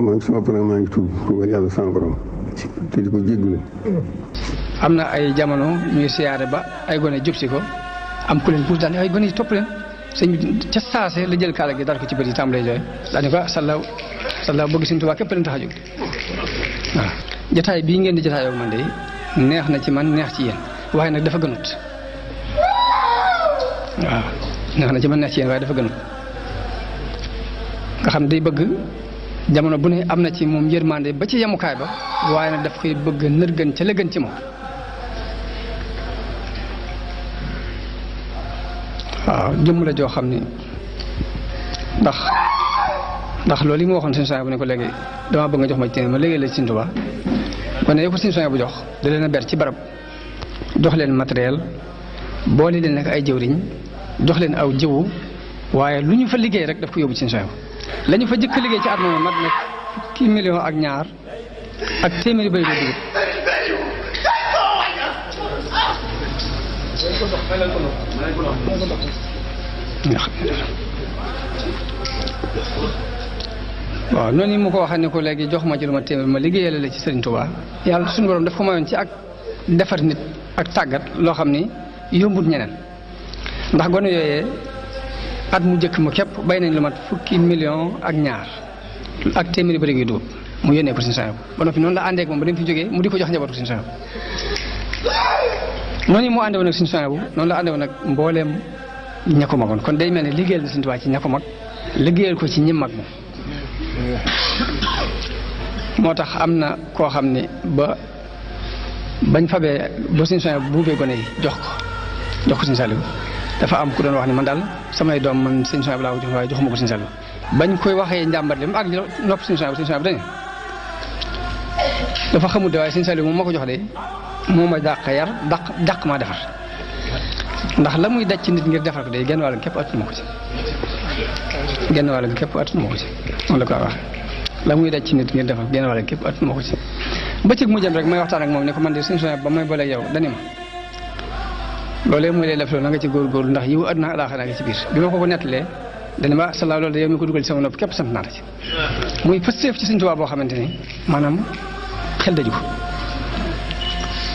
man sama borom maa ngi tuub yàlla sama borom te di ko jégalu. am na ay jamono ñuy siyaare ba ay gone jub si ko am ku leen puus daal ay gone yi topp leen sëñ bi ca saase la jël kaala gi dar ko ci bët yi tàmbalee jooy daal di ko sallaaw bëgg Sëñ Tuubaa képp leen tax a jóg waaw. jotaay bii ngeen di jotaayoo man de neex na ci man neex ci yéen waaye nag dafa gënut waaw neex na ci man neex ci yéen waaye dafa gënut nga xam day bëgg jamono bu ne am na ci moom yërmande ba ci yemukaay ba waaye nag daf koy bëgg nërgën ca la gën ci moom waaw jëmm la joo xam ni ndax loolu yi mu waxoon Sëñ Suhaybu bu ne ko léegi dama bëgg nga jox ma ci ma léegi la ci Sëñ Tuubaa kon ne ko Sëñ Suhaybu bu jox da leen a ber ci barab jox leen matériel boole leen nag ay jëwriñ jox leen aw jiwu waaye lu ñu fa liggéey rek daf ko yóbbu ci Sëñ Suhaybu la ñu fa jëkk liggéey ci at moom mat nag fukki million ak ñaar ak téeméeri bëri dugub waaw noonu mu ko waxee ne ko léegi jox ma ci lu ma téeméer ma liggéeyale la ci Sëriñ Tuubaa yàlla suñu borom daf ko mayoon ci ak defar nit ak tàggat loo xam ni yombut ñeneen ndax gone yooyee at mu jëkk mu képp bay nañ lu mat fukki million ak ñaar ak téeméeri bëri gi dugub mu yónnee ko Sëñ Suhaybu ba noppi noonu la àndee ak moom ba dem fi jógee mu di ko jox njabootu Sëñ Suhaybu noonu mu àndee woon ak Sëñ Suhaybu noonu la àndee woon ak mbooleem ña ko magoon kon day mel ne liggéeyal na Sëñ Tuubaa ci ña ko mag liggéeyal ko ci ñi mag moom moo tax am na koo xam ne bañ fabee ba Sëñ Suhaybu buubee gone yi jox ko Sëñ Saliou dafa am ku doon wax ni man daal samay doom man Sëñ Suhaybu laa ko jox waaye joxuma ko Sëñ Saliou bañ koy waxee njàmbat li mu ak nopp Sëñ Suhaybu dañu dafa xamul de waaye Sëñ Saliou moom ma ko jox de moo ma dàq yar dàq maa defar ndax la muy daj ci nit ngir defar ko de genn wàll képp attuma ko ci genn wàll képp attuma ko ci moom la ko wax la muy daj ci nit ngir defar genn wàll képp attuma ko ci bëccëg mu jëm rek may waxtaan ak moom ne ko man de Sëñ Suhaybu ba may boole yow dani ma loolee mooy lay def loolu na nga ci góorgóorlu ndax yiw àdduna alaaxira nga ci biir bi ma ko nettalee dana ma salaaw loolu de yow mi ko dugal ci sama nopp képp sant naa la ci muy pësteef ci Sëñ Tuubaa boo xamante ni maanaam xel daju ko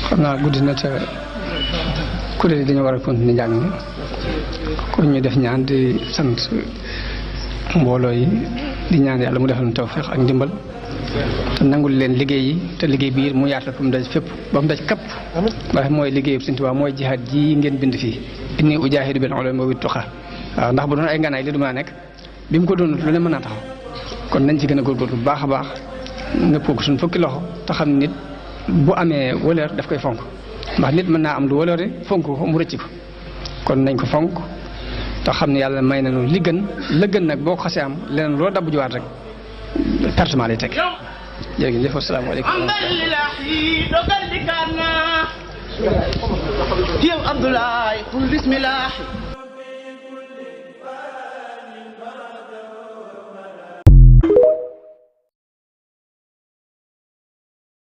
xam naa guddi na te kuréel yi dañoo war a continuer njàng mi kon ñu def ñaan di sant mbooloo yi di ñaan yàlla mu defal ñu tawfeex ak ndimbal te nangul leen liggéey yi te liggéey biir mu yaatal fa mu daj fépp ba mu daj kapp waaye mooy liggéeyu Sëñ Tuubaa mooy jihaad ji ngeen bind fii inni ujaahidu bil ulumi wa tuqa waaw ndax bu doon ay nganaay li du mën a nekk bi mu ko doon lu ne mën naa taxaw kon nañ ci gën a góorgóorlu bu baax a baax nëppoo ko suñ fukki loxo te xam nit bu amee wëlër daf koy fonk ndax nit mën naa am lu wëlëre fonk ko mu rëcc ko kon nañ ko fonk te xam ne yàlla may nañu li gën la gën nag boo ko xasee am leneen loo dabb juwaat rek pertement lay teg jërëjëf asalaamaaleykum yow Abdoulaye kul bismillah